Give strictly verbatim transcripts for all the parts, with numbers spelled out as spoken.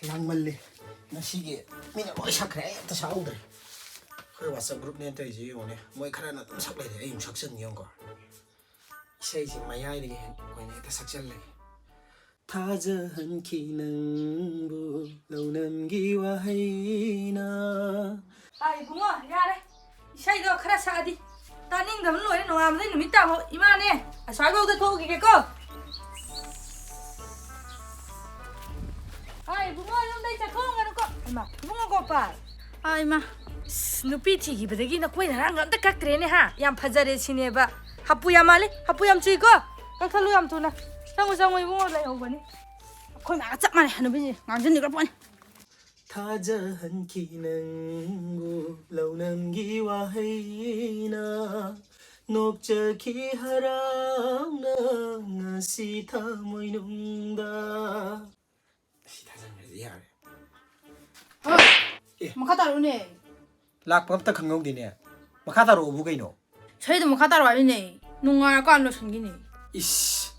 ꯂꯥꯡꯃꯜꯂꯤ꯫ ꯉꯁꯤꯒꯤ ꯃꯤꯅ ꯂꯣꯏ ꯁꯛꯈ꯭ꯔꯦ, ꯑꯩ ꯑꯝꯇ ꯁꯛꯍꯧꯗ꯭ꯔꯦ꯫ ꯑꯩꯈꯣꯏ WhatsApp groupꯅꯦ ꯇꯧꯔꯤꯁꯦ ꯌꯦꯡꯉꯨꯅꯦ, ꯃꯣꯏ ꯈꯔꯅ ꯑꯗꯨꯝ ꯁꯛ ꯂꯩꯔꯦ, ꯑꯩ ꯑꯃꯨꯛ ꯁꯛꯆꯟꯒꯦ ꯌꯦꯡꯉꯨꯀꯣ꯫ ꯏꯁꯩꯁꯦ ꯃꯌꯥꯏꯗꯒꯤ ꯍꯦꯟ-, ꯑꯣꯏꯅ ꯍꯦꯛꯇ ꯁꯛꯆꯜꯂꯒꯦ꯫ ꯊꯥꯖꯍꯟꯈꯤ ꯅꯪꯕꯨ ꯂꯧꯅꯝꯒꯤ ꯋꯥꯍꯩꯅ꯫ ꯑꯥ, ꯏꯕꯨꯡꯉꯣ, ꯌꯥꯔꯦ꯫ ꯏꯁꯩꯗꯣ ꯈꯔ ꯁꯛꯑꯗꯤ ꯇꯥꯅꯤꯡꯗꯕꯅ ꯂꯣꯏꯔꯦ, ꯅꯣꯡꯉꯥꯟꯕꯗꯩ ꯅꯨꯃꯤꯠ ꯇꯥꯐꯥꯎ꯫ ꯏꯃꯥꯅꯦ, ꯑꯁ꯭ꯋꯥꯏꯐꯥꯎꯗ ꯊꯣꯛꯎꯈꯤꯒꯦꯀꯣ꯫ ꯑꯥ, ꯏꯕꯨꯡꯉꯣ, ꯌꯨꯝꯗꯩ ꯆꯠꯊꯣꯛꯑꯝꯒꯅꯨꯀꯣ꯫ ꯍꯩꯃꯥ, ꯏꯕꯨꯡꯉꯣ ꯒꯣꯄꯥꯜ꯫ ꯑꯥ, ꯏꯃꯥ꯫ ꯑꯁ, ꯅꯨꯄꯤ ꯊꯤꯈꯤꯕꯗꯒꯤ ꯅꯈꯣꯏ ꯅꯔꯥꯡꯒ ꯑꯝꯇ ꯀꯛꯇ꯭ꯔꯦꯅꯦ, ꯍꯥ? ꯌꯥꯝ ꯐꯖꯔꯦ ꯁꯤꯅꯦꯕ꯫ ꯍꯥꯄꯨ ꯌꯥꯝ ꯃꯥꯜꯂꯤ, ꯍꯥꯄꯨ ꯌꯥꯝ ꯆꯨꯏꯀꯣ꯫ ꯀꯛꯊꯠꯂꯨ ꯌꯥꯝ ꯊꯨꯅ꯫ ꯆꯪꯉꯨ, ꯆꯪꯉꯨ, ꯏꯕꯨꯡꯉꯣ ꯂꯩꯍꯧꯕꯅꯤ꯫ ꯑꯩꯈꯣꯏ ꯃꯥꯒ ꯆꯞ ꯃꯥꯟꯅꯩ, ꯍꯅꯨꯕꯤꯁꯦ ꯉꯥꯡꯁꯤꯟꯅꯤꯡꯈ꯭ꯔ ꯄꯣꯠꯅꯤ꯫ ꯊꯥꯖꯍꯟꯈꯤ ꯅꯪꯕꯨ ꯂꯧꯅꯝꯒꯤ ꯋꯥꯍꯩꯅ, ꯅꯣꯛꯆꯈꯤ ꯍꯔꯥꯎꯅ ꯉꯁꯤ ꯊꯃꯣꯏꯅꯨꯡꯗ꯫ ꯑꯁꯤ ꯊꯥꯖꯟꯈ꯭ꯔꯗꯤ ꯌꯥꯔꯦ꯫ ꯍꯣꯏ꯫ ꯑꯦ꯫ ꯃꯈꯥ ꯇꯥꯔꯛꯎꯅꯦ꯫ ꯂꯥꯛꯄ ꯑꯝꯇ ꯈꯪꯍꯧꯗꯦꯅꯦ꯫ ꯃꯈꯥ ꯇꯥꯔꯛꯑꯣꯕꯨ ꯀꯩꯅꯣ? ꯏꯁꯩꯗꯣ ꯃꯈꯥ ꯇꯥꯔꯛꯑꯣ ꯍꯥꯏꯕꯅꯤꯅꯦ꯫ ꯅꯨꯡꯉꯥꯏꯔꯀꯥꯟ ꯂꯣꯏꯁꯤꯟꯈꯤꯅꯦ꯫ ꯏꯁ!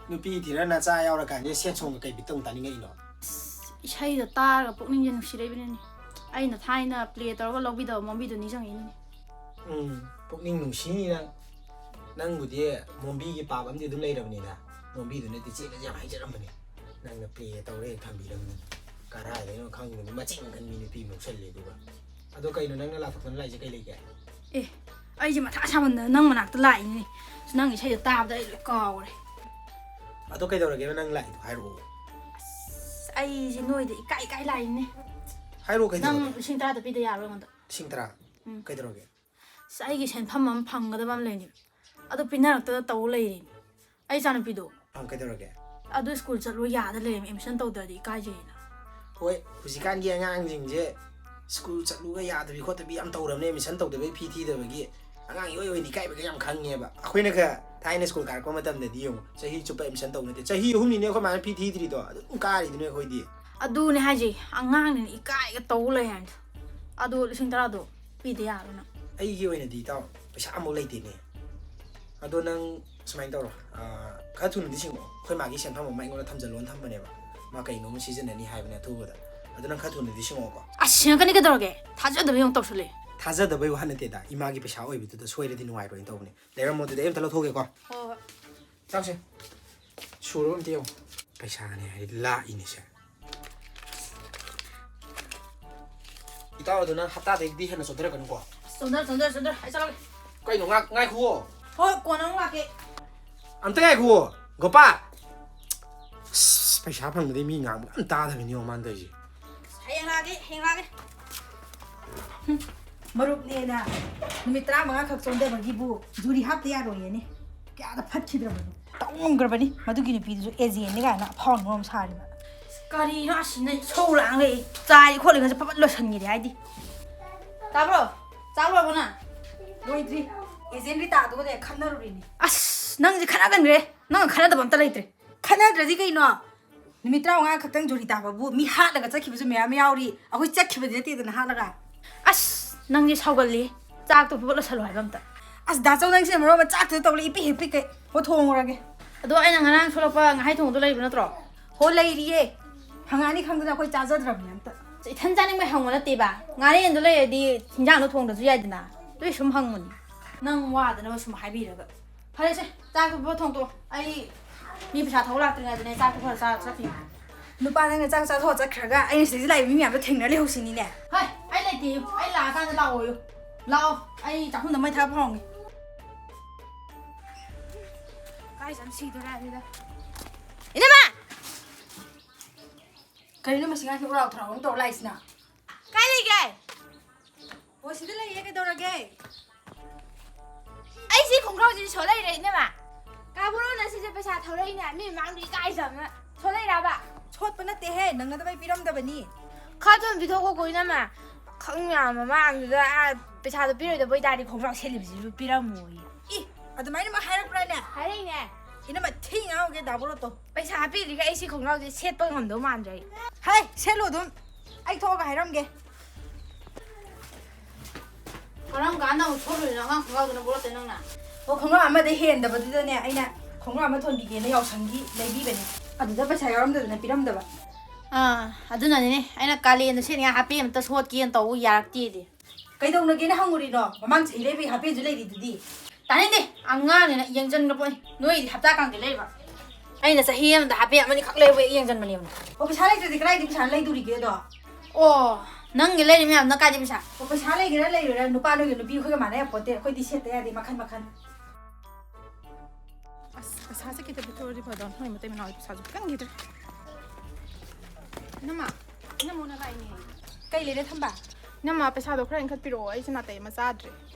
ꯅꯨꯄꯤ ꯊꯤꯔ ꯅꯆꯥ ꯌꯥꯎꯔꯀꯥꯟꯗ sad songꯒ ꯀꯩ ꯕꯤꯠꯇ ꯑꯃꯨꯛ ꯇꯥꯅꯤꯡꯉꯛꯏꯅꯣ? ꯑꯁ, ꯏꯁꯩꯗꯣ ꯇꯥꯔꯒ ꯄꯨꯛꯅꯤꯡꯁꯦ ꯅꯨꯡꯁꯤꯔꯛꯏꯕꯅꯤꯅꯦ꯫ ꯑꯩꯅ ꯊꯥꯏꯅ play ꯇꯧꯔꯒ ꯂꯧꯕꯤꯗꯕ ꯃꯣꯝꯕꯤꯗꯣ ꯅꯤꯡꯁꯤꯡꯉꯛꯏꯅꯤꯅꯦ꯫ ꯎꯝ, ꯄꯨꯛꯅꯤꯡ ꯅꯨꯡꯁꯤꯅꯤ ꯅꯪ꯫ ꯅꯪꯕꯨꯗꯤ ꯃꯣꯝꯕꯤꯒꯤ ꯄꯥꯞ ꯑꯃꯗꯤ ꯑꯗꯨꯝ ꯂꯩꯔꯕꯅꯤꯅ꯫ ꯃꯣꯝꯕꯤꯗꯨꯅꯗꯤ ꯆꯦꯜꯂꯁꯦ ꯌꯥꯝ ꯍꯥꯏꯖꯔꯝꯕꯅꯦ꯫ ꯅꯪꯅ play ꯇꯧꯔꯦ ꯊꯝꯕꯤꯔꯝꯕꯅꯤ꯫ ꯀꯗꯥꯏꯗꯩꯅꯣ ꯈꯪꯗꯕꯅꯤ, ꯃꯆꯤꯟ ꯀꯟꯕꯤ ꯅꯨꯄꯤ ꯑꯃ ꯂꯧꯁꯜꯂꯦ ꯑꯗꯨꯒ꯫ ꯑꯗꯣ ꯀꯩꯅꯣ ꯅꯪꯅ ꯂꯥꯊꯣꯛꯇꯅ ꯂꯥꯛꯏꯁꯦ ꯀꯩ ꯂꯩꯒꯦ? ꯑꯦ, ꯑꯩꯁꯦ ꯃꯊꯥ ꯁꯥꯃꯟꯗꯅ ꯅꯪ ꯃꯅꯥꯛꯇ ꯂꯥꯛꯏꯅꯦ꯫ ꯑꯁ, ꯅꯪ ꯏꯁꯩꯗꯣ ꯇꯥꯕꯗ ꯑꯩ ꯂꯣꯏ ꯀꯥꯎꯔꯦ꯫ ꯑꯗꯣ ꯀꯩꯗꯧꯔꯒꯦꯕ ꯅꯪ ꯂꯥꯛꯏꯗꯣ? ꯍꯥꯏꯔꯛꯑꯣ꯫ ꯑꯁ, ꯑꯩꯁꯦ ꯅꯣꯏꯗ ꯏꯀꯥꯏ ꯏꯀꯥꯏ ꯂꯥꯛꯏꯅꯦ꯫ ꯍꯥꯏꯔꯛꯑꯣ, ꯅꯪ ꯀꯩꯗꯧꯔꯒꯦ? ꯂꯤꯁꯤꯡ ꯇꯔꯥꯗ ꯄꯤꯗ ꯌꯥꯔꯣꯏ ꯑꯩꯉꯣꯟꯗ꯫ ꯂꯤꯁꯤꯡ ꯇꯔꯥ? ꯎꯝ꯫ ꯀꯩꯗꯧꯔꯒꯦ? ꯑꯁ, ꯑꯩꯒꯤ ꯁꯦꯟꯐꯝ ꯑꯃ ꯐꯪꯒꯗꯕ ꯑꯃ ꯂꯩꯅꯦ꯫ ꯑꯗꯨ ꯄꯤꯅꯔꯛꯇꯗ ꯇꯧ ꯂꯩꯔꯤꯅꯦ꯫ ꯑꯩ ꯏꯆꯥꯅꯨꯄꯤꯗꯣ꯫ ꯑꯪ, ꯀꯩꯗꯧꯔꯒꯦ? ꯑꯗꯨ ꯁ꯭ꯀꯨꯜ ꯆꯠꯂꯣ ꯌꯥꯗ ꯂꯩꯔꯝꯃꯦ, admission ꯇꯧꯗ꯭ꯔꯗꯤ ꯏꯀꯥꯏꯖꯩꯅ꯫ ꯍꯣꯏ, ꯍꯧꯖꯤꯛꯀꯥꯟꯒꯤ ꯑꯉꯥꯡꯁꯤꯡꯁꯦ ꯁ꯭ꯀꯨꯜ ꯆꯠꯂꯨꯒ ꯌꯥꯗꯕꯤ ꯈꯣꯠꯇꯕꯤ ꯌꯥꯝ ꯇꯧꯔꯕꯅꯦ, admission ꯇꯧꯗꯕꯩ ꯐꯤ ꯊꯤꯗꯕꯒꯤ꯫ ꯑꯉꯥꯡ ꯏꯑꯣꯏ ꯑꯣꯏꯅ ꯏꯀꯥꯏꯕꯒ ꯌꯥꯝ ꯈꯪꯉꯦꯕ꯫ ꯑꯩꯈꯣꯏꯅꯒ ꯊꯥꯏꯅ ꯁ꯭ꯀꯨꯜ ꯀꯥꯔꯛꯄ ꯃꯇꯝꯗꯗꯤ ꯌꯦꯡꯉꯨ, ꯆꯍꯤ ꯆꯨꯞꯄ admission ꯇꯧꯕ ꯅꯠꯇꯦ꯫ ꯆꯍꯤ ꯑꯍꯨꯝꯅꯤꯅꯦ ꯑꯩꯈꯣꯏ ꯃꯥꯅ ꯐꯤ ꯊꯤꯗ꯭ꯔꯤꯗꯣ, ꯑꯗꯨꯝ ꯀꯥꯔꯤꯗꯨꯅꯦ ꯑꯩꯈꯣꯏꯗꯤ꯫ ꯑꯗꯨꯅꯦ ꯍꯥꯏꯁꯦ, ꯑꯉꯥꯡꯅꯤꯅ ꯏꯀꯥꯏꯒ ꯇꯧ ꯂꯩ ꯍꯥꯏꯕꯗꯣ꯫ ꯑꯗꯣ ꯂꯤꯁꯤꯡ ꯇꯔꯥꯗꯣ ꯄꯤꯗ ꯌꯥꯔꯣꯏ ꯅꯪ꯫ ꯑꯩꯒꯤ ꯑꯣꯏꯅꯗꯤ, ꯏꯇꯥꯎ, ꯄꯩꯁꯥ ꯑꯃꯐꯥꯎ ꯂꯩꯇꯦꯅꯦ꯫ ꯑꯗꯣ ꯅꯪ ꯁꯨꯃꯥꯏꯅ ꯇꯧꯔꯣ, ꯑꯥ, ꯈꯔ ꯊꯨꯅꯗꯤ ꯁꯤꯡꯉꯛꯑꯣ꯫ ꯑꯩꯈꯣꯏ ꯃꯥꯒꯤ ꯁꯦꯟꯐꯝ ꯑꯃ ꯑꯩꯉꯣꯟꯗ ꯊꯝꯖꯜꯂꯣꯅ ꯊꯝꯕꯅꯦꯕ꯫ ꯃꯥ ꯀꯩꯅꯣꯝ ꯁꯤꯖꯤꯟꯅꯅꯤ ꯍꯥꯏꯕꯅꯦ ꯑꯊꯨꯕꯗ꯫ ꯑꯗꯨ ꯅꯪ ꯈꯔ ꯊꯨꯅꯗꯤ ꯁꯤꯡꯉꯛꯑꯣꯀꯣ꯫ ꯑꯁ, ꯁꯤꯡꯉꯛꯀꯅꯤ ꯀꯩꯗꯧꯔꯒꯦ? ꯊꯥꯖꯗꯕꯩ ꯑꯃꯨꯛ ꯇꯧꯁꯜꯂꯛꯑꯦ꯫ ꯊꯥꯖꯗꯕꯩ ꯋꯥ ꯅꯠꯇꯦꯗ, ꯏꯃꯥꯒꯤ ꯄꯩꯁꯥ ꯑꯣꯏꯕꯗꯨꯗ ꯁꯣꯏꯔꯗꯤ ꯅꯨꯡꯉꯥꯏꯔꯣꯏꯅ ꯇꯧꯕꯅꯦ꯫ ꯂꯩꯔꯝꯃꯣ, ꯑꯗꯨꯗꯤ ꯑꯩ ꯑꯝꯇ ꯂꯧꯊꯣꯛꯀꯦꯀꯣ꯫ ꯍꯣꯏ, ꯍꯣꯏ꯫ ꯆꯥꯎꯁꯦ꯫ ꯁꯨꯔꯕ ꯑꯝꯇ ꯌꯦꯡꯉꯣ꯫ ꯄꯩꯁꯥꯅꯦ ꯍꯥꯏꯗꯤ ꯂꯥꯛꯏꯅꯦꯁꯦ꯫ ꯏꯇꯥꯎ, ꯑꯗꯨ ꯅꯪ ꯍꯞꯇꯥꯗꯩꯗꯤ ꯍꯦꯟꯅ ꯆꯣꯟꯊꯔꯛꯀꯅꯨꯀꯣ꯫ ꯆꯣꯟꯊꯔ, ꯆꯣꯟꯊꯔ, ꯆꯣꯟꯊꯔ꯫ ꯑꯩ ꯆꯠꯂꯒꯦ꯫ ꯀꯩꯅꯣ, ꯉꯥꯏ-, ꯉꯥꯏꯈꯨꯑꯣ꯫ ꯍꯣꯏ, ꯀꯣꯟꯅ ꯑꯃꯨꯛ ꯂꯥꯛꯀꯦ꯫ ꯑꯝꯇ ꯉꯥꯏꯈꯨꯑꯣ, ꯒꯣꯄꯥ꯫ ꯑꯁ, ꯄꯩꯁꯥ ꯐꯪꯕꯗꯩ ꯃꯤ ꯉꯥꯡꯕ ꯑꯝ ꯇꯥꯗꯕꯤꯅꯤ ꯌꯦꯡꯉꯣ ꯃꯥꯅ ꯇꯧꯔꯤꯁꯦ꯫ ꯍꯌꯦꯡ ꯂꯥꯛꯑꯒꯦ, ꯍꯌꯦꯡ ꯂꯥꯛꯑꯒꯦ꯫ ꯍꯨꯝ, ꯃꯔꯨꯞꯅꯦꯅ ꯅꯨꯃꯤꯠ ꯇꯔꯥꯃꯉꯥ ꯈꯛ ꯆꯣꯟꯊꯕꯒꯤꯕꯨ ꯖꯨꯔꯤ ꯍꯥꯞꯇ ꯌꯥꯔꯣꯏꯌꯦꯅꯦ꯫ ꯀꯌꯥꯗ ꯐꯠꯈꯤꯗ꯭ꯔꯕꯅꯣ꯫ ꯇꯧꯉꯝꯈ꯭ꯔꯕꯅꯤ ꯃꯗꯨꯒꯤ ꯅꯨꯄꯤꯗꯨꯁꯨ, ꯑꯦꯖꯦꯟꯅꯤ ꯀꯥꯏꯅ ꯑꯐꯥꯎ ꯃꯔꯣꯝ ꯁꯥꯔꯤꯕ꯫ ꯀꯔꯤꯅꯣ ꯑꯁꯤꯅ ꯏꯁꯧ ꯂꯥꯡ ꯂꯩ, ꯆꯥꯏ ꯈꯣꯠꯂꯤꯉꯩꯁꯦ ꯐꯠ ꯐꯠ ꯂꯣꯏꯁꯟꯈꯤꯗꯦ ꯍꯥꯏꯗꯤ꯫ ꯇꯥꯕ꯭ꯔꯣ? ꯆꯥꯛ ꯂꯣꯏꯔꯕꯣ ꯅꯪ? ꯂꯣꯏꯗ꯭ꯔꯤ꯫ ꯑꯦꯖꯦꯟ ꯔꯤꯇꯥꯗꯨꯒꯅꯦ ꯈꯟꯅꯔꯨꯔꯤꯅꯤ꯫ ꯑꯁ, ꯅꯪꯁꯦ ꯈꯠꯅꯒꯟꯈ꯭ꯔꯦ꯫ ꯅꯪ ꯈꯠꯅꯗꯕ ꯑꯝꯇ ꯂꯩꯇ꯭ꯔꯦ꯫ ꯈꯠꯅꯗ꯭ꯔꯗꯤ ꯀꯩꯅꯣ? ꯅꯨꯃꯤꯠ ꯇꯔꯥꯃꯉꯥ ꯈꯛꯇꯪ ꯖꯨꯔꯤ ꯇꯥꯕꯕꯨ ꯃꯤ ꯍꯥꯠꯂꯒ ꯆꯠꯈꯤꯕꯁꯨ ꯃꯌꯥꯝ ꯌꯥꯎꯔꯤ꯫ ꯑꯩꯈꯣꯏ ꯆꯠꯈꯤꯕꯗꯤ ꯅꯠꯇꯦꯗꯅ ꯍꯥꯠꯂꯒ꯫ ꯑꯁ, ꯅꯪꯗꯤ ꯁꯥꯎꯒꯜꯂꯤ꯫ ꯆꯥꯛꯇꯣ ꯐꯕꯠ ꯂꯣꯏꯁꯜꯂꯣ ꯍꯥꯏꯕ ꯑꯝꯇ꯫ ꯑꯁ, ꯗꯥ ꯆꯧ, ꯅꯪꯁꯤꯅ ꯃꯔꯣꯟ ꯑꯃ ꯆꯥꯛꯇꯨꯗ ꯇꯧꯕ ꯏꯄꯤꯛ ꯍꯦꯛ ꯄꯤꯛꯀꯩ꯫ ꯍꯣ, ꯊꯣꯡꯉꯨꯔꯒꯦ꯫ ꯑꯗꯣ ꯑꯩꯅ ꯉꯔꯥꯡ ꯁꯨꯔꯛꯄ ꯉꯥꯍꯩ ꯊꯣꯡꯕꯗꯣ ꯂꯩꯕ ꯅꯠꯇ꯭ꯔꯣ? ꯍꯣ, ꯂꯩꯔꯤꯌꯦ꯫ ꯍꯪꯉꯛꯑꯅꯤ ꯈꯪꯗꯅ ꯑꯩꯈꯣꯏ ꯆꯥꯖꯗ꯭ꯔꯕꯅꯦ ꯑꯝꯇ꯫ ꯏꯊꯟ ꯆꯥꯅꯤꯡꯕꯩ ꯍꯪꯕ ꯅꯠꯇꯦꯕ꯫ ꯉꯥꯔꯦꯟꯗꯣ ꯂꯩꯔꯗꯤ ꯍꯤꯟꯖꯥꯡꯗꯣ ꯊꯣꯡꯗ꯭ꯔꯁꯨ ꯌꯥꯏꯗꯅ꯫ ꯑꯗꯨꯏ ꯁꯨꯝ ꯍꯪꯕꯅꯤ꯫ ꯅꯪ ꯋꯥꯗꯅꯕ ꯁꯨꯝ ꯍꯥꯏꯕꯤꯔꯒ꯫ ꯐꯔꯦꯁꯦ, ꯆꯥꯛꯇꯣ ꯐꯕꯠ ꯊꯣꯡꯇꯣꯛꯑꯣ꯫ ꯑꯩ ꯃꯤ ꯄꯩꯁꯥ ꯊꯧꯕ ꯂꯥꯛꯇ꯭ꯔꯤꯉꯩꯗꯅꯦ ꯆꯥꯛꯇꯣ ꯈꯔ ꯆꯥꯔ ꯆꯠꯈꯤꯒꯦ꯫ ꯅꯨꯄꯥ ꯅꯪꯅ ꯆꯥꯛ ꯆꯥꯊꯣꯛꯑ ꯆꯠꯈ꯭ꯔꯒ ꯑꯩꯅ ꯁꯤꯗꯩꯁꯤꯗ ꯂꯥꯛꯏꯕ ꯃꯤ ꯃꯌꯥꯝꯗꯣ ꯊꯦꯡꯅ ꯂꯩꯍꯧꯁꯤꯅꯤꯅꯦ꯫ ꯍꯣꯏ, ꯑꯩ ꯂꯩꯇꯦ꯫ ꯑꯩ ꯂꯥꯛꯑꯀꯥꯟꯗ ꯂꯥꯛꯑꯣꯌꯨ꯫ ꯂꯥꯛꯑꯣ, ꯑꯩ ꯆꯥꯛꯈꯨꯝꯗ ꯃꯩ ꯊꯥꯒꯠꯄ ꯍꯧꯔꯝꯒꯦ꯫ ꯀꯥꯏ ꯆꯠ ꯁꯤꯗꯣꯔꯦ ꯍꯥꯏꯕꯅꯤꯗ꯫ ꯏꯅꯝꯃ! ꯀꯔꯤꯅꯣ ꯃꯁꯤ ꯉꯥꯏꯈꯣ ꯎꯔꯥꯎ ꯊꯔꯥꯎ ꯑꯃꯨꯛ ꯇꯧꯔ ꯂꯥꯛꯏꯁꯤꯅ? ꯀꯥꯏ ꯂꯩꯒꯦ? ꯑꯣ, ꯁꯤꯗ ꯂꯩꯌꯦ, ꯀꯩꯗꯧꯔꯒꯦ? ꯑꯩ ꯁꯤ ꯈꯣꯡꯒ꯭ꯔꯥꯎꯁꯤꯗꯤ ꯁꯣ ꯂꯩꯔꯦ, ꯏꯅꯝꯃ꯫ ꯀꯥꯕꯣꯔꯣꯅ ꯁꯤꯁꯦ ꯄꯩꯁꯥ ꯊꯧꯔꯛꯏꯅꯦ, ꯃꯤ ꯃꯃꯥꯡꯗ ꯏꯀꯥꯏꯖꯕꯅ꯫ ꯁꯣ ꯂꯩꯔꯕ? ꯁꯣꯠꯄ ꯅꯠꯇꯦꯍꯦ, ꯅꯪꯅꯗꯕꯩ ꯄꯤꯔꯝꯗꯕꯅꯤ꯫ ꯈꯔ ꯊꯨꯅ ꯄꯤꯊꯣꯛꯈꯣꯀꯣ, ꯏꯅꯝꯃ꯫ ꯈꯪ ꯃꯌꯥꯝ ꯃꯃꯥꯡꯗꯨꯗ, ꯑꯥ, ꯄꯩꯁꯥꯗꯣ ꯄꯤꯔꯣꯏꯗꯕ ꯑꯣꯏꯇꯥꯔꯗꯤ ꯈꯣꯡꯒ꯭ꯔꯥꯎ ꯁꯦꯠꯂꯤꯕꯁꯤꯁꯨ ꯄꯤꯔꯝꯃꯣꯌꯦ꯫ ꯏ, ꯑꯗꯨꯃꯥꯏꯅ ꯑꯃ ꯍꯥꯏꯔꯛꯄ꯭ꯔꯥꯅꯦ? ꯍꯥꯏꯔꯛꯏꯅꯦ꯫ ꯏꯅꯝꯃ, ꯊꯤ ꯉꯥꯡꯉꯨꯒꯦ ꯗꯥ ꯕꯣꯔꯣꯠꯇꯣ꯫ ꯄꯩꯁꯥ ꯄꯤꯗ꯭ꯔꯤꯒꯩ ꯑꯩ ꯁꯤ ꯈꯣꯡꯒ꯭ꯔꯥꯎꯁꯦ ꯁꯦꯠꯄ ꯉꯝꯗꯧ ꯃꯥꯟꯗ꯭ꯔꯦ ꯑꯩ꯫ ꯍꯩ, ꯁꯦꯠꯂꯨ ꯑꯗꯨꯝ꯫ ꯑꯩ ꯊꯣꯛꯑꯒ ꯍꯥꯏꯔꯝꯒꯦ꯫ ꯀꯔꯝ ꯀꯥꯟꯗ ꯑꯃꯨꯛ ꯁꯣꯠꯂꯨꯔꯤꯅꯣ ꯑꯉꯥꯡ ꯈꯣꯡꯒ꯭ꯔꯥꯎꯗꯨꯅ ꯕꯣꯔꯣꯠꯇ ꯅꯪꯅ? ꯑꯣ, ꯈꯣꯡꯒ꯭ꯔꯥꯎ ꯑꯃꯗ ꯍꯦꯟꯗꯕꯗꯨꯗꯅꯦ ꯑꯩꯅ ꯈꯣꯡꯒ꯭ꯔꯥꯎ ꯑꯃ ꯊꯣꯟꯕꯤꯒꯦꯅ ꯌꯥꯎꯁꯪꯒꯤ ꯂꯩꯕꯤꯕꯅꯦ꯫ ꯑꯗꯨꯗ ꯄꯩꯁꯥ ꯌꯥꯎꯔꯝꯗꯗꯅ ꯄꯤꯔꯝꯗꯕ꯫ ꯑꯥ, ꯑꯗꯨꯅꯅꯤꯅꯦ ꯑꯩꯅ ꯀꯥꯂꯦꯟꯗ ꯁꯦꯠꯅꯤꯡꯉꯥꯏ ꯍꯥꯞꯄꯦ ꯑꯝꯇ ꯁꯣꯠꯀꯦꯅ ꯇꯧꯕ ꯌꯥꯔꯛꯇꯦꯗꯤ꯫ ꯀꯩꯗꯧꯅꯒꯦꯅ ꯍꯪꯉꯨꯔꯤꯅꯣ? ꯃꯃꯥꯡ ꯆꯍꯤ ꯂꯩꯕꯒꯤ ꯍꯥꯞꯄꯦꯁꯨ ꯂꯩꯔꯤꯗꯨꯗꯤ꯫ ꯇꯥꯅꯤꯡꯗꯦ, ꯑꯉꯥꯡꯅꯤꯅ ꯌꯦꯡꯖꯟꯒ ꯄꯣꯛꯏ꯫ ꯅꯣꯏꯗꯤ ꯍꯞꯇꯥ ꯀꯥꯡꯗꯤ ꯂꯩꯕ꯫ ꯑꯩꯅ ꯆꯍꯤ ꯑꯃꯗ ꯍꯥꯞꯄꯦ ꯑꯃꯅꯤꯈꯛ ꯂꯩꯕ ꯌꯦꯡꯖꯟꯕꯅꯦꯕ꯫ ꯑꯣ, ꯄꯩꯁꯥ ꯂꯩꯇ꯭ꯔꯗꯤ ꯀꯗꯥꯏꯗꯒꯤ ꯄꯩꯁꯥ ꯂꯩꯗꯣꯔꯤꯒꯦ ꯑꯗꯣ? ꯑꯣ, ꯅꯪꯒꯤ ꯂꯩꯔꯤ ꯃꯌꯥꯝꯅ ꯀꯥꯏꯗꯩ ꯄꯩꯁꯥ? ꯑꯣ, ꯄꯩꯁꯥ ꯂꯩꯒꯦꯔꯥ ꯂꯩꯔꯣꯏꯔꯥ, ꯅꯨꯄꯥ ꯅꯣꯏꯒ ꯅꯨꯄꯤ ꯑꯩꯈꯣꯏꯒ ꯃꯥꯟꯅ ꯌꯥꯄꯣꯠꯇꯦ꯫ ꯑꯩꯈꯣꯏꯗꯤ ꯁꯦꯠꯇ ꯌꯥꯗꯦ ꯃꯈꯟ ꯃꯈꯟ꯫ ꯑꯁ, ꯄꯩꯁꯥꯁꯦ ꯈꯤꯇ ꯄꯤꯊꯣꯛꯑꯗꯤ ꯐꯗꯧꯅꯤ꯫ ꯃꯣꯏ ꯃꯇꯩ ꯃꯅꯥꯎꯒꯤ ꯄꯩꯁꯥꯁꯨ ꯈꯤꯇꯪ ꯂꯩꯇ꯭ꯔꯦ꯫ ꯏꯅꯝꯃ, ꯏꯅꯝꯃꯅ ꯂꯥꯛꯏꯅꯦ꯫ ꯀꯩ ꯂꯩꯔꯦ ꯊꯝꯕ? ꯏꯅꯝꯃ, ꯄꯩꯁꯥꯗꯣ ꯈꯔ ꯍꯦꯟꯒꯠꯄꯤꯔꯛꯑꯣ, ꯑꯩꯁꯦ ꯅꯥꯇꯩ ꯑꯃ ꯆꯥꯗ꯭ꯔꯦ꯫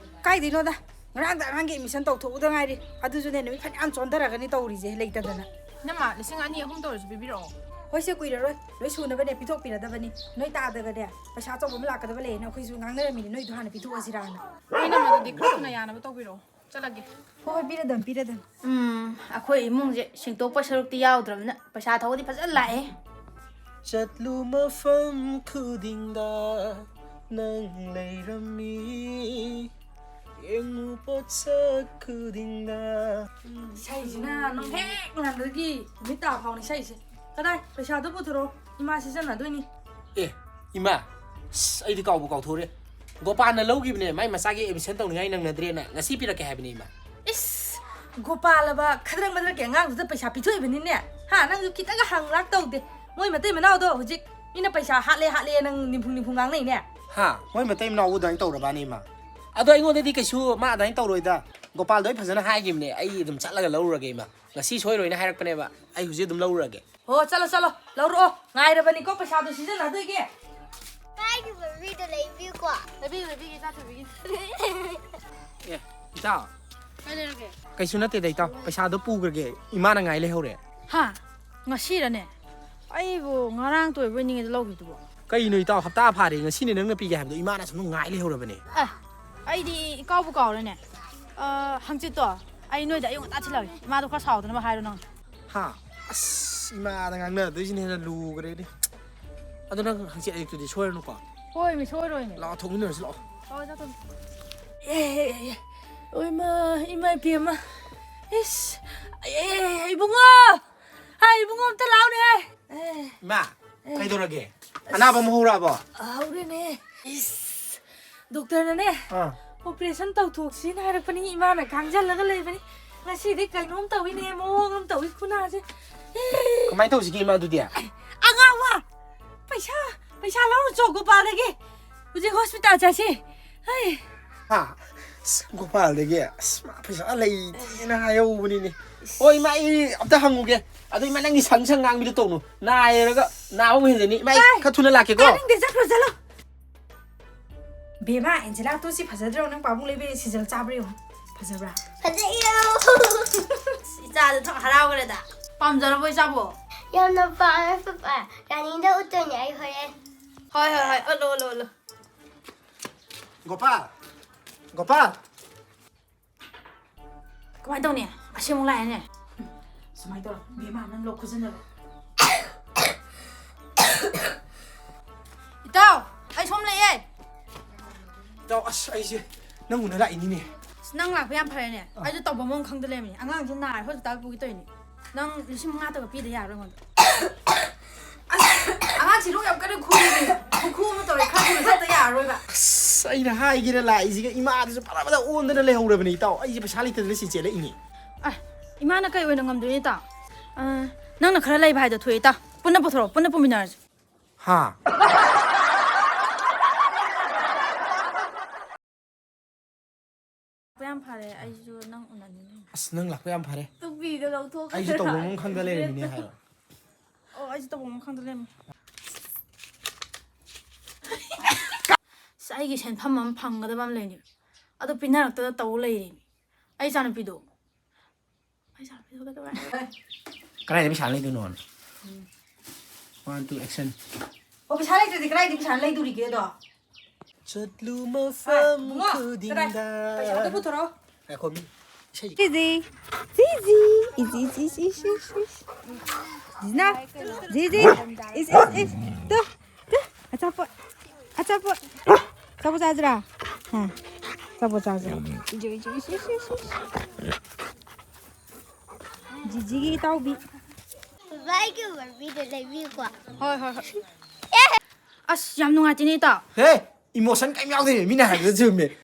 ꯀꯥꯏꯗꯩꯅꯣꯗ? ꯉꯔꯥꯡꯗ ꯑꯉꯥꯡꯒꯤ ꯑꯦꯗꯃꯤꯁꯟ ꯇꯧꯊꯣꯛꯎꯗ ꯉꯥꯏꯔꯤ꯫ ꯑꯗꯨꯁꯨꯅꯦ, ꯅꯨꯃꯤꯠ ꯐꯅꯌꯥꯝ ꯆꯣꯟꯊꯔꯒꯅꯤ ꯇꯧꯔꯤꯁꯦ ꯂꯩꯇꯗꯅ꯫ ꯏꯅꯝꯃ, ꯂꯤꯁꯤꯡ ꯑꯅꯤ ꯑꯍꯨꯝ ꯇꯧꯔꯁꯨ ꯄꯤꯕꯤꯔꯛꯑꯣ꯫ ꯍꯣꯏꯁꯦ, ꯀꯨꯏꯔꯔꯣꯏ꯫ ꯂꯣꯏ ꯁꯨꯅꯕꯅꯦ ꯄꯤꯊꯣꯛꯄꯤꯔꯗꯕꯅꯤ꯫ ꯅꯣꯏ ꯇꯥꯗꯒꯅꯦ, ꯄꯩꯁꯥ ꯑꯆꯧꯕ ꯑꯃ ꯂꯥꯛꯀꯗꯕ ꯂꯩꯌꯦꯅ ꯑꯩꯈꯣꯏꯁꯨ ꯉꯥꯡꯅꯔꯝꯃꯤꯅꯦ, ꯅꯣꯏꯗꯣ ꯍꯥꯟꯅ ꯄꯤꯊꯣꯛꯑꯁꯤꯔꯥꯅ꯫ ꯍꯣꯏ, ꯏꯅꯝꯃ, ꯑꯗꯨꯗꯤ ꯈꯔ ꯊꯨꯅ ꯌꯥꯅꯕ ꯇꯧꯕꯤꯔꯛꯑꯣ꯫ ꯆꯠꯂꯒꯦ꯫ ꯍꯣꯏ, ꯍꯣꯏ, ꯄꯤꯔꯗꯝ, ꯄꯤꯔꯗꯝ꯫ ꯎꯝ, ꯑꯩꯈꯣꯏ ꯏꯃꯨꯡꯁꯦ ꯁꯦꯡꯇꯣꯛꯄ ꯁꯔꯨꯛꯇꯤ ꯌꯥꯎꯗ꯭ꯔꯕꯅꯤꯅ ꯄꯩꯁꯥ ꯊꯣꯛꯑꯗꯤ ꯐꯖꯅ ꯂꯥꯛꯑꯦ꯫ ꯆꯠꯂꯨ ꯃꯐꯝ ꯈꯨꯗꯤꯡꯗ ꯅꯪ ꯂꯩꯔꯝꯃꯤ, ꯌꯦꯡꯉꯨ ꯄꯣꯠꯁꯛ ꯈꯨꯗꯤꯡꯗ꯫ ꯏꯁꯩꯁꯤꯅ ꯅꯪ ꯍꯦꯛ ꯉꯥꯟꯕꯗꯒꯤ ꯅꯨꯃꯤꯠ ꯇꯥ ꯐꯥꯎꯅꯤ ꯏꯁꯩꯁꯦ꯫ ꯀꯗꯥꯏ? ꯄꯩꯁꯥꯗꯣ ꯄꯨꯊꯣꯔꯛꯑꯣ, ꯏꯃꯥ ꯁꯤꯖꯤꯟꯅꯗꯣꯏꯅꯤ꯫ ꯑꯦ, ꯏꯃꯥ, ꯑꯁ, ꯑꯩꯗꯤ ꯀꯥꯎꯕꯨ ꯀꯥꯎꯊꯣꯛꯎꯔꯦ꯫ ꯒꯣꯄꯥꯜꯅ ꯂꯧꯈꯤꯕꯅꯦ, ꯃꯥꯏ ꯃꯆꯥꯒꯤ ꯑꯦꯗꯃꯤꯁꯟ ꯇꯧꯅꯤꯡꯉꯥꯏ ꯅꯪꯅꯗ꯭ꯔꯦꯅ꯫ ꯉꯁꯤ ꯄꯤꯔꯛꯀꯦ ꯍꯥꯏꯕꯅꯦ, ꯏꯃꯥ꯫ ꯏꯁ, ꯒꯣꯄꯥꯜ ꯑꯕ ꯈꯗ꯭ꯔꯛ ꯃꯗ꯭ꯔꯛꯀꯤ ꯑꯉꯥꯡꯗꯨꯗ ꯄꯩꯁꯥ ꯄꯤꯊꯣꯛꯏꯕꯅꯤꯅꯦ꯫ ꯍꯥ, ꯅꯪꯁꯨ ꯈꯤꯇꯪꯒ ꯍꯪ ꯂꯥꯛ ꯇꯧꯗꯦ꯫ ꯃꯣꯏ ꯃꯇꯩ ꯃꯅꯥꯎꯗꯣ ꯍꯧꯖꯤꯛ ꯃꯤꯅ ꯄꯩꯁꯥ ꯍꯥꯠꯂꯦ ꯍꯥꯠꯂꯦ ꯅꯪ ꯅꯤꯝꯐꯨ ꯅꯤꯝꯐꯨ ꯉꯥꯡꯅꯩꯅꯦ꯫ ꯍꯥ, ꯃꯣꯏ ꯃꯇꯩ ꯃꯅꯥꯎꯕꯨ ꯑꯗꯨꯃꯥꯏꯅ ꯇꯧꯔꯕꯅꯦ, ꯏꯃꯥ? ꯑꯗꯣ ꯑꯩꯉꯣꯟꯗꯗꯤ ꯀꯩꯁꯨ ꯃꯥ ꯑꯗꯨꯃꯥꯏꯅ ꯇꯧꯔꯣꯏꯗ꯫ ꯒꯣꯄꯥꯜꯗꯣ ꯑꯩ ꯐꯖꯅ ꯍꯥꯏꯈꯤꯕꯅꯦ, ꯑꯩ ꯑꯗꯨꯝ ꯆꯠꯂꯒ ꯂꯧꯔꯨꯔꯒꯦ, ꯏꯃꯥ꯫ ꯉꯁꯤ ꯁꯣꯏꯔꯣꯏꯅ ꯍꯥꯏꯔꯛꯄꯅꯦꯕ, ꯑꯩ ꯍꯧꯖꯤꯛ ꯑꯗꯨꯝ ꯂꯧꯔꯨꯔꯒꯦ꯫ ꯍꯣ, ꯆꯠꯂꯣ, ꯆꯠꯂꯣ, ꯂꯧꯔꯛꯑꯣ꯫ ꯉꯥꯏꯔꯕꯅꯤꯀꯣ ꯄꯩꯁꯥꯗꯣ ꯁꯤꯖꯤꯟꯅꯗꯣꯏꯒꯤ꯫ ꯀꯥꯏꯒꯤ ꯕꯦꯕꯤꯗꯣ ꯂꯩꯕꯤꯌꯨꯀꯣ꯫ ꯂꯩꯕꯤꯒꯦ, ꯂꯩꯕꯤꯒꯦ, ꯏꯆꯥ ꯊꯣꯏꯕꯤꯒꯤ꯫ ꯑꯦ, ꯏꯇꯥꯎ꯫ ꯀꯩ ꯂꯩꯔꯒꯦ? ꯀꯩꯁꯨ ꯅꯠꯇꯦꯗ, ꯏꯇꯥꯎ꯫ ꯄꯩꯁꯥꯗꯣ ꯄꯨꯈ꯭ꯔꯒꯦ, ꯏꯃꯥꯅ ꯉꯥꯏ ꯂꯩꯍꯧꯔꯦ꯫ ꯍꯥ? ꯉꯁꯤꯔꯅꯦ? ꯑꯩꯕꯨ ꯉꯔꯥꯡ ꯇꯣꯏꯕꯣꯏ ꯅꯤꯡꯉꯦꯗ ꯂꯧꯈꯤꯕꯗꯨꯕꯣ꯫ ꯀꯩꯅꯣ ꯏꯇꯥꯎ, ꯍꯞꯇꯥ ꯐꯥꯔꯦ, ꯉꯁꯤꯅꯦ ꯅꯪꯅ ꯄꯤꯒꯦ ꯍꯥꯏꯕꯗꯣ, ꯏꯃꯥꯅ ꯑꯁꯣꯝꯗ ꯉꯥꯏ ꯂꯩꯍꯧꯔꯕꯅꯦ꯫ ꯑꯦ, ꯑꯩꯗꯤ ꯏꯀꯥꯎꯕꯨ ꯀꯥꯎꯔꯦꯅꯦ꯫ ꯑ, ꯍꯪꯆꯤꯠꯇꯣ ꯑꯩ ꯅꯣꯏꯗ ꯑꯌꯨꯛ ꯉꯟꯇꯥ ꯊꯤꯜꯂꯛꯑꯒꯦ꯫ ꯏꯃꯥꯗꯣ ꯈꯔ ꯁꯥꯎꯗꯅꯕ ꯍꯥꯏꯔꯣ ꯅꯪ꯫ ꯍꯥ? ꯑꯁ, ꯏꯃꯥꯗ ꯉꯥꯡꯅꯗꯣꯏꯁꯤꯅ ꯍꯦꯟꯅ ꯂꯨꯈ꯭ꯔꯦꯅꯦ꯫ ꯑꯗꯣ ꯅꯪ ꯍꯪꯆꯤꯠ ꯑꯌꯨꯛꯇꯨꯗꯤ ꯁꯣꯏꯔꯅꯨꯀꯣ꯫ ꯍꯣꯏꯃꯤ, ꯁꯣꯏꯔꯣꯏꯃꯤ꯫ ꯂꯥꯛꯑꯣ, ꯊꯣꯛꯃꯤꯟꯅꯔꯁꯤ ꯂꯥꯛꯑꯣ꯫ ꯍꯣꯏ, ꯆꯠꯊꯣꯛ꯫ ꯑꯦ, ꯑꯦ, ꯑꯦ, ꯑꯦ꯫ ꯑꯣ, ꯏꯃꯥ, ꯏꯃꯥ ꯏꯕꯦꯝꯃ꯫ ꯏꯁ, ꯑꯦ, ꯑꯦ, ꯑꯦ, ꯏꯕꯨꯡꯉꯣ! ꯑꯩ ꯏꯕꯨꯡꯉꯣ ꯑꯝꯇ ꯂꯥꯎꯅꯦ꯫ ꯑꯦ, ꯏꯃꯥ, ꯑꯦ꯫ ꯀꯩꯗꯧꯔꯒꯦ? ꯑꯁ꯫ ꯑꯅꯥꯕ ꯑꯃ ꯍꯧꯔꯛꯑꯕꯣ? ꯍꯧꯔꯦꯅꯦ꯫ ꯏꯁ, ꯗꯣꯛꯇꯔꯅꯅꯦ, ꯑꯥ꯫ ꯑꯣꯄꯔꯦꯁꯟ ꯇꯧꯊꯣꯛꯁꯤꯅ ꯍꯥꯏꯔꯛꯄꯅꯤ꯫ ꯏꯃꯥꯅ ꯈꯥꯡꯖꯜꯂꯒ ꯂꯩꯕꯅꯤ꯫ ꯉꯁꯤꯗꯤ ꯀꯩꯅꯣꯝ ꯇꯧꯏꯅꯦ, ꯃꯑꯣꯡ ꯑꯃ ꯇꯧꯏ ꯈꯨꯅꯥꯁꯦ꯫ ꯑꯦ꯫ ꯀꯃꯥꯏꯅ ꯇꯧꯁꯤꯒꯦ ꯏꯃꯥ ꯑꯗꯨꯗꯤ? ꯑꯉꯥꯎꯕ! ꯄꯩꯁꯥ, ꯄꯩꯁꯥ ꯂꯧꯔꯨ ꯆꯣ ꯒꯣꯄꯥꯜꯗꯒꯤ꯫ ꯍꯧꯖꯤꯛ ꯍꯣꯁꯄꯤꯇꯥꯜ ꯆꯠꯁꯤ꯫ ꯍꯩ꯫ ꯍꯥ? ꯑꯁ, ꯒꯣꯄꯥꯜꯗꯒꯤ? ꯑꯁ, ꯃꯥ ꯄꯩꯁꯥ ꯂꯩꯇꯦꯅ ꯍꯥꯏꯍꯧꯕꯅꯤꯅꯦ꯫ ꯍꯣꯏ, ꯏꯃꯥ, ꯑꯩ ꯑꯝꯇ ꯍꯪꯉꯨꯒꯦ꯫ ꯑꯗꯣ, ꯏꯃꯥ, ꯅꯪꯒꯤ ꯁꯪ ꯁꯪ ꯉꯥꯡꯕꯤꯗꯣ ꯇꯧꯅꯨ꯫ ꯅꯥꯏꯔꯒ ꯅꯥꯕ ꯑꯃꯨꯛ ꯍꯦꯟꯖꯅꯤ꯫ ꯏꯃꯥ, ꯑꯩ ꯑꯩ ꯈꯔ ꯊꯨꯅ ꯂꯥꯛꯀꯦꯀꯣ꯫ ꯇꯥꯅꯤꯡꯗꯦ, ꯆꯠꯈ꯭ꯔꯣ, ꯆꯠꯂꯣ꯫ ꯕꯦꯝꯃ, ꯑꯦꯟꯖꯦꯂꯥ, ꯇꯨ ꯁꯤ ꯐꯖꯗ꯭ꯔꯣ? ꯅꯪ ꯄꯥꯕꯨꯡ ꯂꯩꯕꯤꯔꯦ, ꯁꯤꯖꯜ ꯆꯥꯕ꯭ꯔꯥ ꯌꯦꯡꯉꯣ꯫ ꯐꯖꯕ꯭ꯔꯥ? ꯐꯖꯩꯌꯦ꯫ ꯏꯆꯥꯗꯣ ꯊꯣꯛ ꯍꯔꯥꯎꯈ꯭ꯔꯦꯗ꯫ ꯄꯥꯝꯖꯔꯕꯣ ꯏꯆꯥꯕꯣ? ꯌꯥꯝꯅ ꯄꯥꯝꯃꯦ, ꯄꯄꯥ꯫ ꯔꯥꯅꯤꯗ ꯎꯠꯇꯣꯏꯅꯦ ꯑꯩ ꯍꯣꯔꯦꯟ꯫ ꯍꯣꯏ, ꯍꯣꯏ, ꯍꯣꯏ꯫ ꯎꯠꯂꯣ, ꯎꯠꯂꯣ, ꯎꯠꯂꯣ꯫ ꯒꯣꯄꯥꯜ! ꯒꯣꯄꯥꯜ! ꯀꯃꯥꯏꯅ ꯇꯧꯅꯤ? ꯑꯁꯤ ꯑꯃꯨꯛ ꯂꯥꯛꯑꯦꯅꯦ꯫ ꯁꯨꯃꯥꯏꯅ ꯇꯧꯔꯣ, ꯕꯦꯝꯃ, ꯅꯪ ꯂꯣꯛ ꯈꯨꯖꯤꯟꯅꯔꯣ꯫ ꯏꯇꯥꯎ, ꯑꯩ ꯁꯣꯝ ꯂꯩꯌꯦ꯫ ꯏꯇꯥꯎ, ꯑꯁ, ꯑꯩꯁꯦ ꯅꯪ ꯎꯅ ꯂꯥꯛꯏꯅꯤꯅꯦ꯫ ꯑꯁ, ꯅꯪ ꯂꯥꯛꯄ ꯌꯥꯝ ꯐꯔꯦꯅꯦ꯫ ꯑꯥ꯫ ꯑꯩꯁꯨ ꯇꯧꯐꯝ ꯑꯃ ꯈꯪꯗ ꯂꯩꯔꯝꯃꯤꯅꯦ꯫ ꯑꯉꯥꯡꯁꯦ ꯅꯥꯔꯦ, ꯍꯣꯁꯄꯤꯇꯥꯜ ꯄꯨꯒꯦ ꯇꯧꯔꯤꯅꯦ꯫ ꯅꯪ ꯂꯤꯁꯤꯡ ꯃꯉꯥ ꯇꯒ ꯄꯤꯗ ꯌꯥꯔꯣꯏ ꯑꯩꯉꯣꯟꯗ꯫ ꯑꯁ, ꯑꯉꯥꯡꯁꯤ ꯂꯣꯛ ꯌꯥꯝ ꯀꯟꯅ ꯈꯨꯔꯦꯅꯦ꯫ ꯈꯨꯈꯨ ꯑꯃ ꯇꯧꯔꯦ, ꯈꯔ ꯊꯨꯅ ꯆꯠꯇ ꯌꯥꯔꯔꯣꯏꯕ꯫ ꯑꯁ, ꯑꯩꯅ ꯍꯥꯏꯒꯦꯅ ꯂꯥꯛꯏꯁꯤꯒ ꯏꯃꯥꯗꯨꯁꯨ ꯐꯔꯕꯗ ꯑꯣꯟꯗꯅ ꯂꯩꯍꯧꯔꯕꯅꯦ, ꯏꯇꯥꯎ꯫ ꯑꯩꯁꯦ ꯄꯩꯁꯥ ꯂꯩꯇꯗꯅ ꯁꯤ ꯆꯦꯜꯂꯛꯏꯅꯦ꯫ ꯑ, ꯏꯃꯥꯅ ꯀꯩ ꯑꯣꯏꯅ ꯉꯝꯗꯣꯏꯅꯣ, ꯏꯇꯥꯎ? ꯑ, ꯅꯪꯅ ꯈꯔ ꯂꯩꯕ ꯍꯥꯏꯗꯣ ꯊꯣꯛꯑꯦ, ꯏꯇꯥꯎ꯫ ꯄꯨꯟꯅ ꯄꯨꯊꯣꯔꯛꯑꯣ, ꯄꯨꯟꯅ ꯄꯨꯃꯤꯟꯅꯔꯁꯤ꯫ ꯍꯥ? ꯌꯥꯝ ꯐꯔꯦ, ꯑꯩꯁꯨ ꯅꯪ ꯎꯅꯅꯤꯡꯉꯤ꯫ ꯑꯁ, ꯅꯪ ꯂꯥꯛꯄ ꯌꯥꯝ ꯐꯔꯦ꯫ ꯇꯨꯄꯤꯗꯣ ꯂꯧꯊꯣꯛꯈ꯭ꯔꯦ꯫ ꯑꯩꯁꯨ ꯇꯧꯐꯝ ꯑꯃ ꯈꯪꯗ ꯂꯩꯔꯝꯃꯤꯅꯦ ꯍꯥꯏꯕ꯫ ꯑꯣ, ꯑꯩꯁꯨ ꯇꯧꯐꯝ ꯑꯃ ꯈꯪꯗ ꯂꯩꯔꯝꯃꯤ꯫ ꯑꯁ, ꯑꯩꯒꯤ ꯁꯦꯟꯐꯝ ꯑꯃ ꯐꯪꯒꯗꯕ ꯑꯃ ꯂꯩꯅꯤ꯫ ꯑꯗꯨ ꯄꯤꯅꯔꯛꯇꯗ ꯇꯧ ꯂꯩꯔꯤꯅꯤ꯫ ꯑꯩ ꯏꯆꯥꯅꯨꯄꯤꯗꯣ꯫ ꯑꯩ ꯏꯆꯥꯅꯨꯄꯤꯗꯣ ꯀꯩꯗꯧꯔꯦ? ꯀꯗꯥꯏꯗ ꯄꯩꯁꯥ ꯂꯩꯗꯣꯏꯅꯣ? One, two, action. ꯑꯣ, ꯄꯩꯁꯥ ꯂꯩꯇ꯭ꯔꯗꯤ ꯀꯗꯥꯏꯗ ꯄꯩꯁꯥ ꯂꯩꯗꯣꯔꯤꯒꯦ ꯑꯗꯣ? ꯆꯠꯂꯨ ꯃꯐꯝ ꯏꯕꯨꯡꯉꯣ, ꯈꯨꯗꯤꯡꯗ꯫ ꯀꯗꯥꯏ? ꯄꯩꯁꯥꯗꯣ ꯄꯨꯊꯣꯔꯛꯑꯣ꯫ ꯉꯥꯏꯈꯣ, ꯃꯤ ꯏꯁꯩ꯫ ꯖꯤꯖꯤ, ꯖꯤꯖꯤ, ꯏꯁ, ꯏꯁ, ꯏꯁ, ꯏꯁ, ꯏꯁ, ꯏꯁ꯫ ꯖꯤꯖꯤꯅ, ꯖꯤꯖꯤ, ꯏꯁ, ꯏꯁ, ꯏꯁ, ꯇꯨ, ꯇꯨ, ꯑꯆꯥꯄꯣꯠ, ꯑꯆꯥꯄꯣꯠ, ꯑꯆꯥꯄꯣꯠ ꯆꯥꯁꯤꯔꯥ? ꯍꯥ, ꯑꯆꯥꯄꯣꯠ ꯆꯥꯁꯤꯔꯥ? ꯏꯖꯨ, ꯏꯖꯨ, ꯏꯁ, ꯏꯁ, ꯏꯁ, ꯏꯁ꯫ ꯖꯤꯖꯤꯒꯤ ꯏꯇꯥꯎꯕꯤ꯫ ꯚꯥꯏꯒꯤ ꯕꯥꯔꯕꯤꯗꯣ ꯂꯩꯕꯤꯌꯨꯀꯣ꯫ ꯍꯣꯏ ꯍꯣꯏ ꯍꯣꯏ꯫ ꯑꯁ, ꯌꯥꯝ ꯅꯨꯡꯉꯥꯏꯇꯦꯅꯦ, ꯏꯇꯥꯎ꯫ ꯍꯦ, ꯏꯃꯣꯁꯟ ꯀꯩꯝ ꯌꯥꯎꯗꯦ, ꯃꯤꯅ ꯍꯥꯏꯕꯗ ꯆꯨꯝꯃꯦ꯫